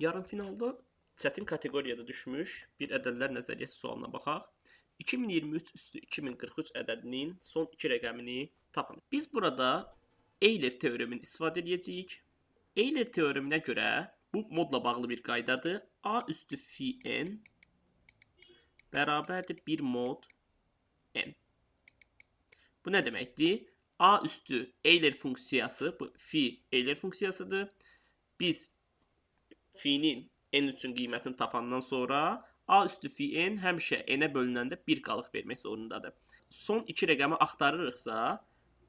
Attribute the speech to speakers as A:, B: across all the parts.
A: Yarımfinalda çətin kateqoriyada düşmüş bir ədədlər nəzəriyyəsi sualına baxaq. 2023 üstü 2043 ədədinin son iki rəqəmini tapın. Biz burada Euler teoremini istifadə edəcəyik. Euler teoreminə görə bu modla bağlı bir qaydadır. A üstü fi n bərabərdir 1 mod n. Bu nə deməkdir? A üstü Euler funksiyası, bu fi Euler funksiyasıdır. Biz fi'nin n üçün qiymətini tapandan sonra a üstü fi n həmişə n-ə bölünəndə 1 qalıq vermək zorundadır. Son iki rəqəmi axtarırıqsa,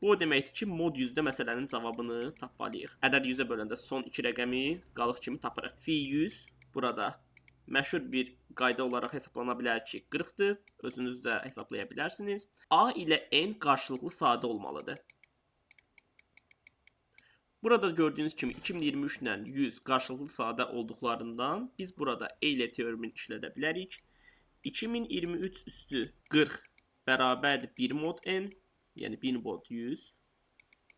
A: bu o deməkdir ki, mod 100-də məsələnin cavabını tapmalıyıq. Ədəd 100-ə böləndə son iki rəqəmi qalıq kimi tapırıq. Fi 100 burada məşhur bir qayda olaraq hesablana bilər ki, 40-dır. Özünüz də hesablaya bilərsiniz. A ilə n qarşılıqlı sadə olmalıdır. Burada gördüyünüz kimi 2023 ilə 100 qarşılıqlı sadə olduqlarından biz burada Euler teoremini işlədə bilərik. 2023 üstü 40 bərabərdir 1 mod n, yəni 1 mod 100.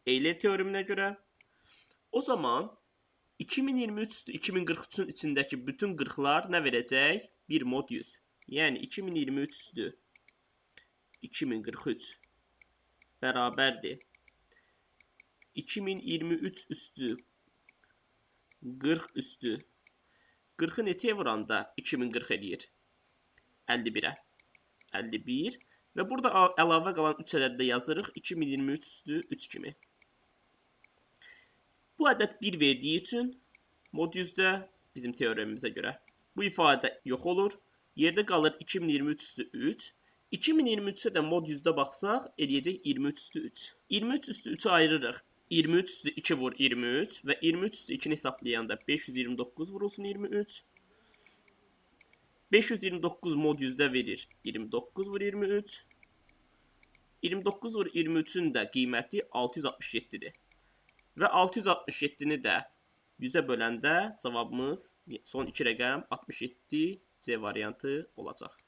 A: Euler teoreminə görə. O zaman 2023 üstü 2043-ün içindəki bütün 40-lar nə verəcək? 1 mod 100. Yəni 2023 üstü 2043 bərabərdir 2023 üstü 40 üstü 40-ı neçəyə vuranda 2040 eləyir? 51-ə. 51 və burada əlavə qalan 3 ədədi də yazırıq 2023 üstü 3 kimi. Bu ədəd 1 verdiyi üçün mod 100-də bizim teoremimizə görə bu ifadə yox olur. Yerdə qalır 2023 üstü 3. 2023-ə də mod 100-də baxsaq eləyəcək 23 üstü 3. 23 üstü 3-ü ayırırıq. 23 üstü 2 vur 23 və 23 üstü 2-ni hesablayanda 529 vurulsun 23. 529 mod 100-də verir 29 vur 23. 29 vur 23-ün də qiyməti 667-dir. Və 667-ni də 100-ə böləndə cavabımız son iki rəqəm 67 C variantı olacaq.